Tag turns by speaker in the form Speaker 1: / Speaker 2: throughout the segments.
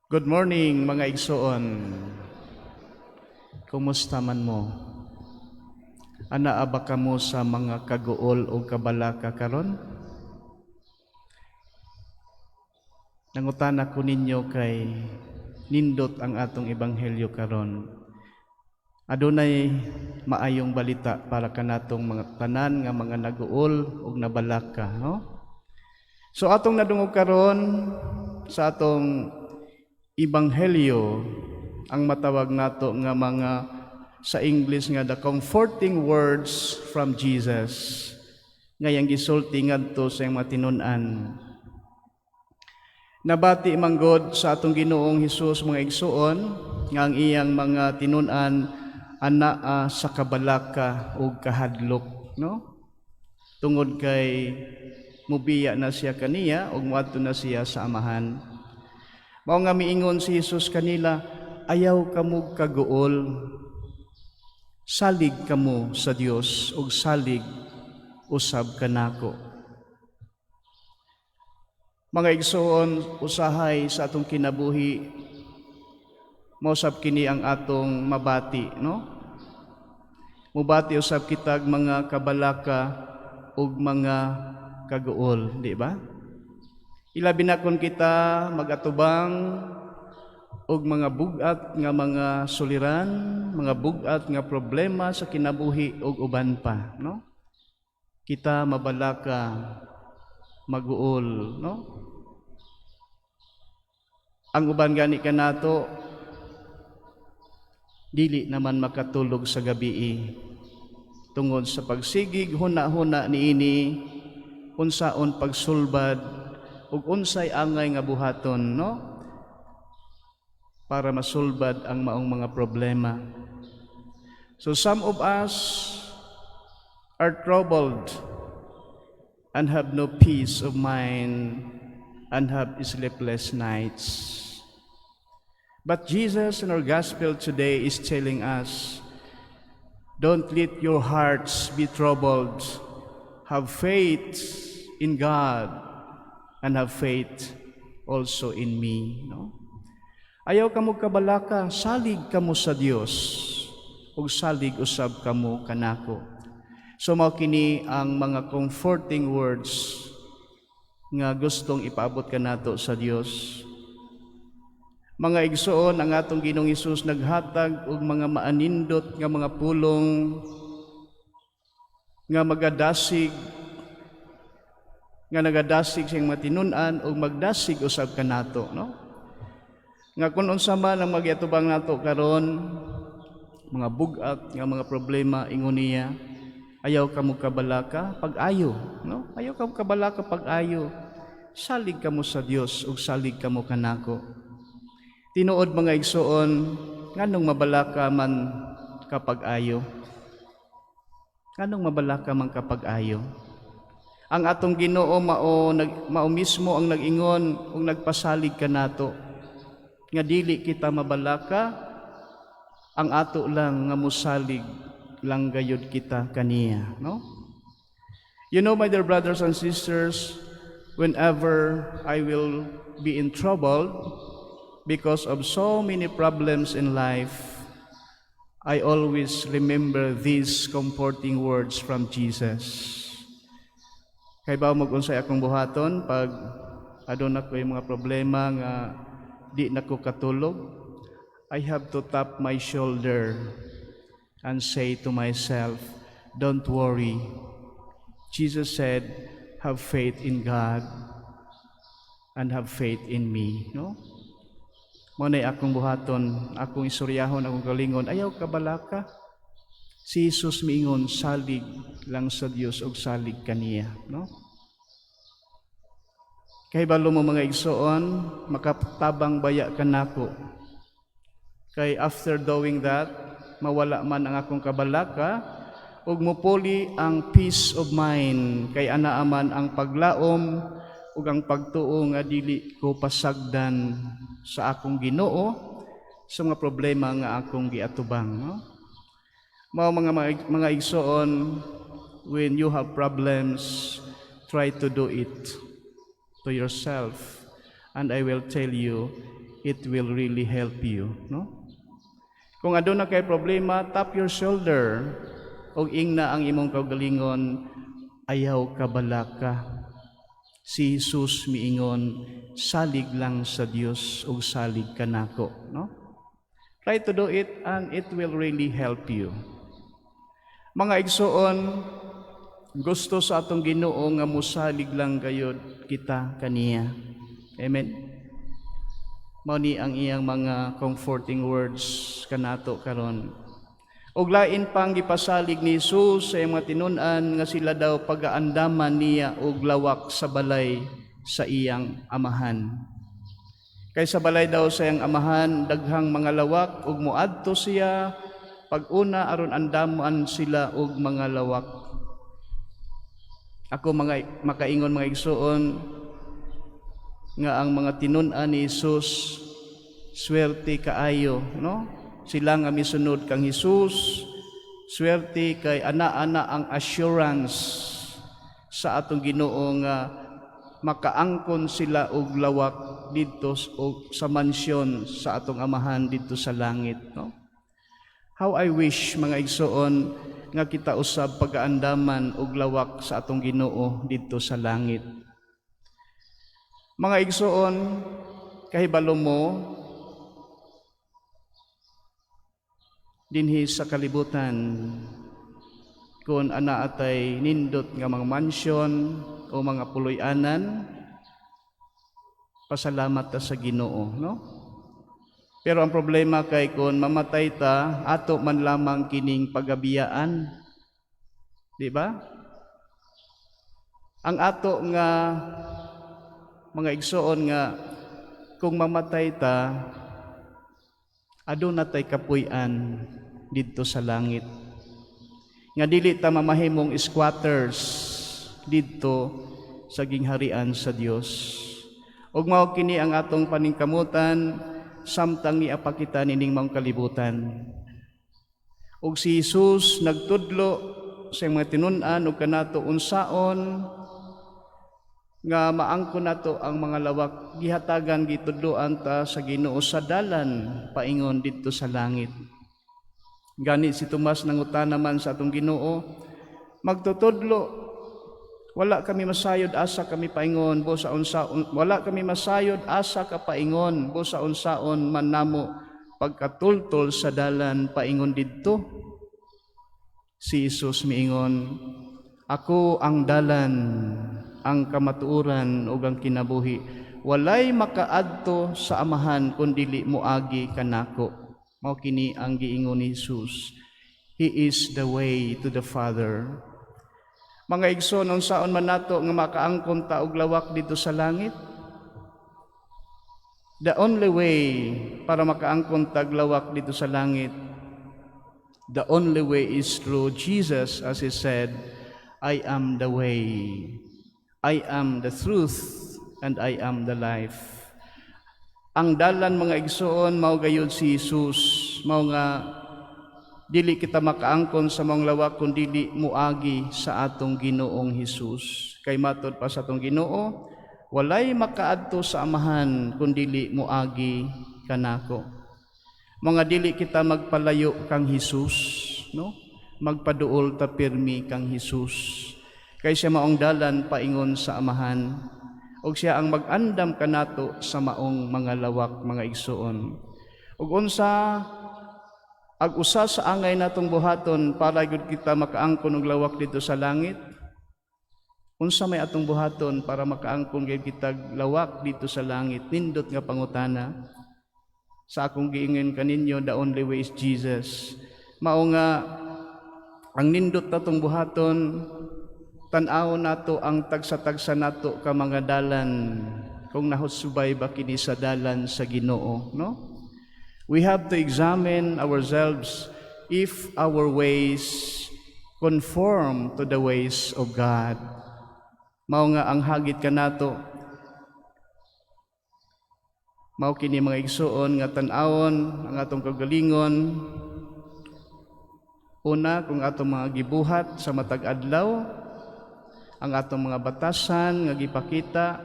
Speaker 1: Good morning, mga igsoon. Kumusta man mo? Anaa ba kamo sa mga kaguol o kabalaka karon? Nangutana ko ninyo kay nindot ang atong ebanghelyo karon. Adunay maayong balita para kanatong mga tanan nga mga naguol ug nabalaka, no? So atong nadungog karon sa atong ebanghelyo ang matawag nato nga mga sa English nga the comforting words from Jesus nga iyang gisulti ngadto sa iyang mga tinun-an. Nabati manggod sa atong Ginoong Hesus, mga igsuon, nga ang iyang mga tinun-an anaa sa kabalaka ug kahadlok, no? Tungod kay mubiya na siya kaniya ug moadto na siya sa Amahan. Mao nga miingon si Jesus kanila, "Ayaw kamo kaguol. Salig kamo sa Dios ug salig usab kanako." Mga igsoon, usahay sa atong kinabuhi mausab kini ang atong mabati, no? Mubati usab kitag mga kabalaka ug mga kaguol, di ba? Ilabi na kung kita magatubang og mga bugat nga mga suliran, mga bugat nga problema sa kinabuhi ug uban pa, no? Kita mabalaka, maguol, no? Ang uban gani kanato dili naman makatulog sa gabi tungod sa pagsigig huna-huna niini unsaon pagsulbad ug unsay angay nga buhaton, no, para masulbad ang maong mga problema. So some of us are troubled and have no peace of mind and have sleepless nights. But Jesus in our gospel today is telling us, "Don't let your hearts be troubled. Have faith in God and have faith also in me." No? Ayaw kamo kabalaka, salig kamo sa Dios ug salig usab kamo kanako. So mao kini ang mga comforting words nga gustong ipaabot kanato sa Dios. Mga igsoon, ang atong Ginoong Hesus naghatag og mga maanindot nga mga pulong nga nagadasig sa iyang mga tinun-an ug magdasig usab kanato, no? Nga kung unsa man ang magyatubang nato karon, mga bugat nga mga problema, ingon niya, "Ayaw kamo kabalaka, pag-ayo," no? "Ayaw kamo kabalaka, pag-ayo. Salig kamo sa Dios ug salig kamo kanako." Tinuod, mga igsoon, nganong mabalaka man kapag ayo? Nganong mabalaka man kapag ayo? Ang atong Ginoo mao mismo ang nag-ingon ug nagpasalig kanato nga dili kita mabalaka, ang ato lang nga musalig lang gayud kita kaniya, no? You know, my dear brothers and sisters, whenever I will be in trouble because of so many problems in life, I always remember these comforting words from Jesus. Kay ba mag unsay akong buhaton pag aduna ko yung mga problema nga di na ko katulog? I have to tap my shoulder and say to myself, "Don't worry. Jesus said, 'Have faith in God and have faith in me.'" No? Mao na'y akong buhaton, akong istoryahon, akong kaugalingon, "Ayaw kabalaka. Si Jesus miingon, salig lang sa Dios ug salig kaniya," no? Kahibalo mo, mga igsoon, makatabang baya kanako. Kay after doing that, mawala man ang akong kabalaka ug mupuli ang peace of mind kay anaa man ang paglaom ug ang pagtuo nga dili ko pasagdan sa akong Ginoo sa mga problema nga akong giatubang, no? Mao mga igsoon, when you have problems, try to do it to yourself and I will tell you it will not work. It will really help you, no? Kung aduna kay problema, tap your shoulder og ingna ang imong kaugalingon, "Ayaw kabalaka. Si Jesus miingon, salig lang sa Dios ug salig kanako," no? Try to do it and it will really help you. Mga igsoon, gusto sa atong Ginoo nga musalig lang gayod kita kaniya. Amen. Mao ni ang iyang mga comforting words kanato karon. Og lain pang gipasalig ni Jesus sa iyang mga tinun-an nga sila daw pagaandaman niya og lawak sa balay sa iyang Amahan. Kay sa balay daw sa iyang Amahan daghang mga lawak ug moadto siya pag-una aron andaman sila og mga lawak. Ako mga makaingon, mga igsoon, nga ang mga tinun-an ni Jesus swerte kaayo, no? Sila nga misunod kang Jesus, swerte kay ana-ana ang assurance sa atong Ginoo nga makaangkon sila og lawak didto og sa mansyon sa atong Amahan didto sa langit, no? How I wish, mga igsoon, nga kita usab pagaandaman og lawak sa atong Ginoo didto sa langit. Mga igsoon, kahibalo mo dinhi sa kalibutan, kung ana atay nindot nga mga mansyon o mga puloy-anan, pasalamat ta sa Ginoo, no? Pero ang problema kay kung mamatay ta, ato man lamang kining pagabiyaan. Di ba? Ang ato nga mga igsoon nga kung mamatay ta, aduna tay kapuy-an didto sa langit. Nga dili ta mamahimong squatters didto sa gingharian sa Dios. Ug mao kini ang atong paningkamutan samtang niapa kita nining maong kalibutan. Ug si Jesus nagtudlo sa mga tinun-an ug kanato unsaon nga maangkon nato ang mga lawak. Gihatagan, gitudloan ta sa Ginoo sa dalan paingon didto sa langit. Gani si Tomas nangutana man sa atong Ginoo, "Magtutudlo, wala kami masayod asa kami paingon, busa unsa wala kami masayod asa ka paingon, busa unsaon man namo pagkatultol sa dalan paingon didto?" Si Jesus miingon, "Ako ang dalan, ang kamatuoran ug ang kinabuhi. Walay makaadto sa Amahan kun dili moagi kanako." Mao kini ang giingon ni Jesus. He is the way to the Father. Mga igsoon, unsaon man nato nga makaangkon ta og lawak didto sa langit? The only way para makaangkon tag lawak didto sa langit, the only way is through Jesus, as He said, "I am the way, I am the truth, and I am the life." Ang dalan, mga igsoon, mao gayud si Jesus. Mao nga dili kita makaangkon sa maong lawak kung dili muagi sa atong Ginoong Hesus. Kay matod pa sa atong Ginoo, walay makaadto sa Amahan kung dili muagi kanako. Mga dili kita magpalayo kang Hesus, no? Magpaduol ta pirmi kang Hesus. Kay siya maong dalan paingon sa Amahan. Ug siya ang mag-andam kanato sa maong mga lawak, mga igsoon. Ug unsa ag usa sa angay natong buhaton para gyud kita makaangkon og lawak didto sa langit? Unsa may atong buhaton para makaangkon gyud kita lawak didto sa langit? Nindot nga pangutana. Sa akong giingon kaninyo, the only way is Jesus. Mao nga ang nindot natong buhaton, tan-awon nato ang tagsa-tagsa nato ka mga dalan kung nahusubay ba kini sa dalan sa Ginoo, no? We have to examine ourselves if our ways conform to the ways of God. Mao nga ang hagit kanato mao kini, mga igsoon, nga tan-awon ang atong kagalingon. Una, kung atong mga gibuhat sa matag adlaw, ang atong mga batasan nga gipakita.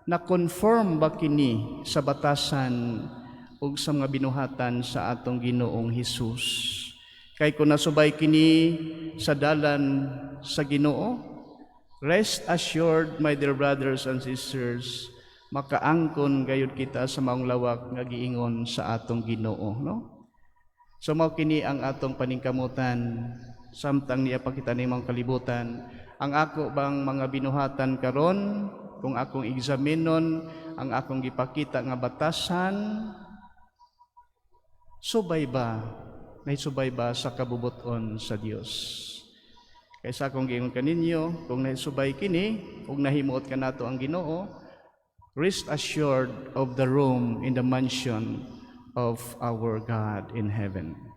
Speaker 1: Na conform ba kini sa batasan ug sa mga binuhatan sa atong Ginoong Hesus? Kay kung nasubay kini sa dalan sa Ginoo, rest assured, my dear brothers and sisters, makaangkon gayud kita sa maong lawak nga giingon sa atong Ginoo, no? So mao kini ang atong paningkamutan samtang niya pa kita nimong kalibutan. Ang ako bang mga binuhatan karon, kung akong examinon ang akong gipakita nga batasan, subay ba, nahisubay ba sa kabubuton sa Dios? Kay sa akong giingon kaninyo, kung nahisubay kini ug nahimuot kanato ang Ginoo, rest assured of the room in the mansion of our God in heaven.